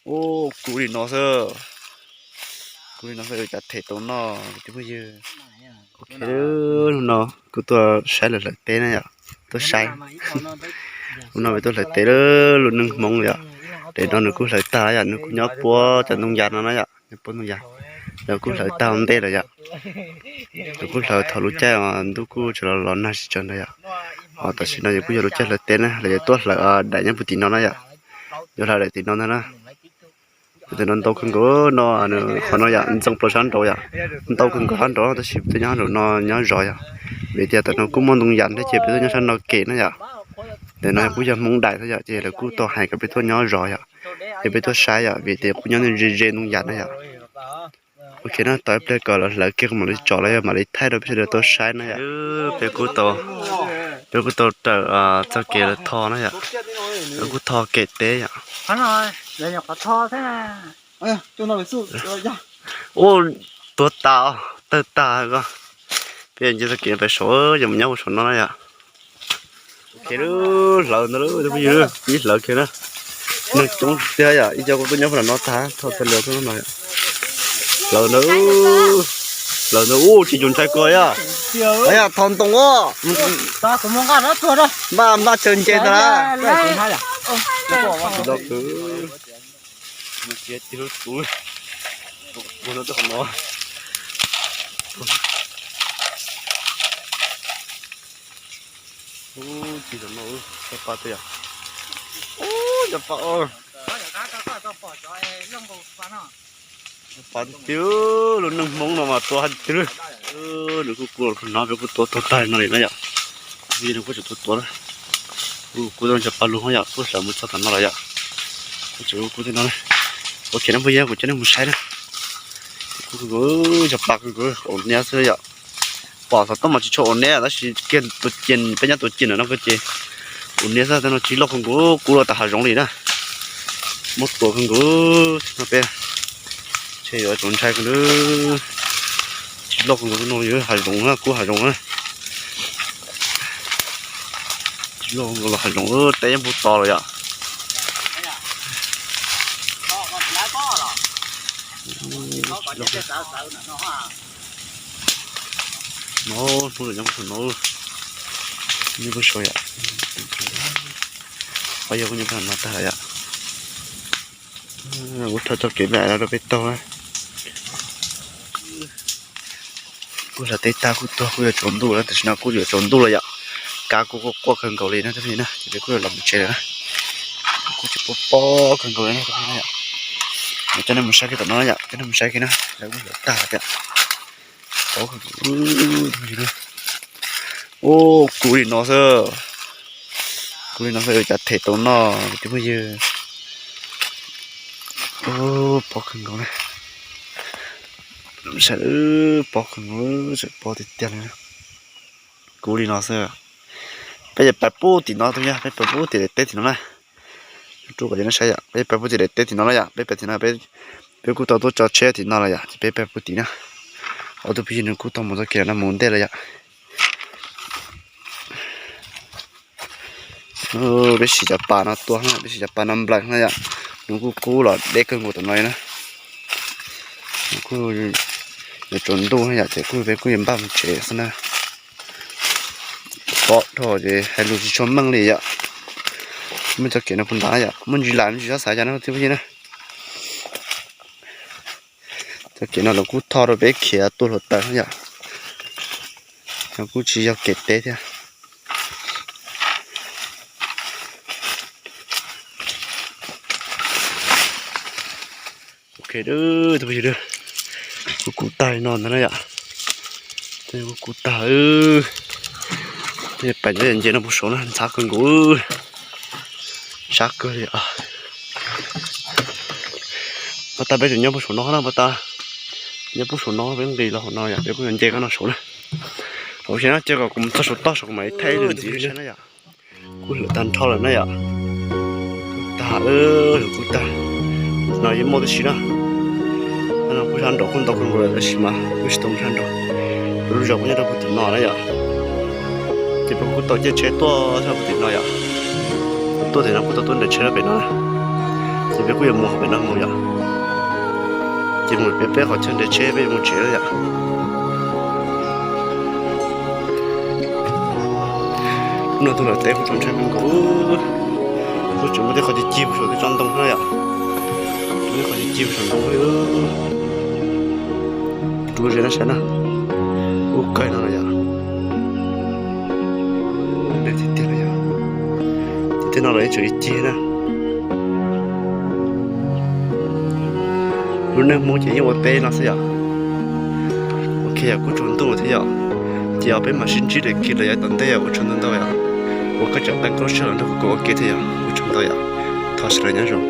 Ub, kub li no xwb. Kub li no xwb, cas them tau noj kwv tij phooj ywg. Ok, hnub no kuv tuaj saib lawv hlawv teb na yom. Tuaj saib. Hnub no peb tuaj hlawv teb lub neej Hmoob yom. Daim no nws kuj hlawv tag yom, nws kuj nyob puab cov ntoo yas no na yom, nyob puab ntoo yas. Lawv kuj hlawv tag ua ntej lawm yom. Lawv kuj hlawv thaum lub caij ntuj kuj tsis los los nag tsis tsawg ntawd yom. Ho tam sim no yog kuj yog lub caij hlawv teb na, lawv yuav tuaj hlawv daim nyob puag tim no na yom. Yuav hlawv daim tim no ntag na. Tam no ntau kawg nkaus no, qhov no yom ntxeev plaws sab nraud yom. Ntau kawg nkaus sab nraud tab sis peb tuaj nyob nraum no nyob zov yom. Vim tias tam no kuj muaj ntoo yas thiab ces peb tuaj nyob sab no kem na yom. Tam no kuj yog Hmoob daim thiab yom, ces lawv kuj tau hais kom peb tuaj nyob zov yom. Ces peb tuaj saib yom, vim tias kuj nyob ze ze ntoo yas na yom. Ok na, tos ib pliag kom lawv hlawv kiag kuv mam li tsom los yog mam li thaij rau peb sawv daws tau saib na yom. Peb kuj tau, peb kuj tau raws txoj kev lawv tho na yom. Lawv kuj tho kem teb yom. Ub, tuag tas, tawg tas ko. Peb nce txoj kev pem saum, yog mus nyob puag saum no na yom. Hlawv ntawd, pib hlawv kiag na. Neeg coob tiag yom, ib co kuv tuaj nyob puag nram no tag, tho txhua lawv tuaj no. Hlawv ntawd, hlawv ntawd, ub, tsis tus ntshai kawg yom. Yog tho ntoo os. Npaj, npaj chaw nce ntag na. Ub, cov pa, cov pa, cov pa tiag, lub neej Hmoob no mas tua hais tiag li. Nws kuj kub los no peb kuj tua tuag tag no li na yom. Nws kuj tseem tua tuag na. Kuj tau cov pa lug yom, kuj hlawv mus txog tom no lawm yom. Kuj tseem kub tiag no na. Ok na phooj ywg, kuv coj nej mus saib na. Kuj cov pa kub ua niab xwb yom. Pom xov tooj mas tsis tshua ua niab tab sis kiag tus cin, peb nyob tus cin no koj ces ua niab xwb, tej no tsis loj kawg nkaus, kub los tas hav zoov li na. Muab tua kawg nkaus no peb, ntshe yuav tsaus ntshai kawg na. Tsis loj kawg nkaus no yog hav zoov na, kub hav zoov na. Tsis loj kawg nkaus los hav zoov, teb yeej puag to lawm yom. No, hnub no nyob puag saum no, nyob puag saum yom. Qhov yog kuj nyob puag no tag yom. Kuv thauj txoj kev npaj no rau peb taug na. Kuj hlawv teb tag kuj tuag kuj yuav tsaus ntuj lawm, tam sim no kuj yuav tsaus ntuj lawm yom. Kab kuj quaj quaj kawg nkaus li na tab sis na, ces peb kuj yuav los mus tsev lawm na. Kuj tsis pob pob kawg nkaus li na tab sis na yom. Coj nej mus saib kiag tom no yom, coj nej mus saib kiag na, lawv kuj hlawv tag lawm tiag. Ub, kub li no xwb. Kub li no xwb cas them tau noj kwv tij phooj ywg. Ub, pob kawg nkaus na. Saib, pob kawg nkaus, tseem pob tiag tiag li. Kub li no xwb. Peb yuav pais pub tim no tus yog, peb pais pub tim daim teb tim no na. Rub kom nej saib yom, peb pais pub tim daim teb tim no na yom, peb pais tim no, peb kuj tau tuaj tso tsheb tim no lawm yom, ces peb pais pub tim na. Ob tug phooj ywg nws kuj tau mus txoj kev no mus ntej lawm yom. Peb siv cov pas no tua na, peb siv cov pas no nplaim na yom, nws kuj kub los deb kawg nkaus tom no na. Kuj yuav tsaus ntuj na yom, ces kuj peb kuj yuav npaj mus tsev xwb na. Pom dhau ces hais lus tsis tshua meej li yom. Muaj txoj kev no puag nrad yom, muaj ntsis lam me ntsis txhob xav cas no kwv tij phooj ywg na. Txoj kev no lawv kuj tho rau peb khiav tuaj hluav taws yom. No kuj tsis yog kev teb thiab. Ok, tus phooj ywg, kuj kub tag li no ntag na yom. Kuj kub tag. Peb pais nyob nce no puag saud na, ntxhab kawg nkaus. Sab kawg li os. Pab tas peb tseem nyob puag saum no na, pab tas nyob puag saum no peb nqis los hauv no yom, peb kuj yuav nce koj no saud na. Hauv xyov na, cia kom kuv mus txog saum toj saud kuv mam li thaij ib ntxiv saib na yom. Kuj hlawv tag nrho lawm na yom. Tag, hlawv kuj tag. No yeej muaj tib si na. No kuj sab nraud kuj ntau kawg nkaus lawm tab sis mas kuj tsis tau mus sab nraud. Lub zos kuj nyob rau puag tim no na yom. Ces peb kuj tau caij tsheb tuaj txog puag tim no yom. Tuaj tim no kuj tau tuaj nram tsheb rau pem no na. Ces peb kuj yuav mus hauv pem no mus yom. Ces mus peb peb qhov chaw nres tsheb peb yuav mus tsev yom. Hnub no tuaj lawm teb kuj tsaus ntshai kawg nkaus. Kuj tseem muaj tej qhov ci ci puag saum tej tsob ntoo no yom. Tej qhov ci ci puag saum ntoo. Rub ze na saib na. Ub, kawg no los yom. Tiag tiag los yom. Ces tej no los yeej tseem ci ci na. Lub neej Hmoob ces yeej ua teb no xwb yom. Ok yom, kuj tsaus ntuj thiab yom. Ces peb mam sib ntsib dua kiag los yav tom ntej yom, ua tsaug ntau ntau yom. Uas koj tseem qee koob siab los nrog kuv koom ua ke thiab yom, ua tsaug ntau yom. Thov sawv daws nyob zoo.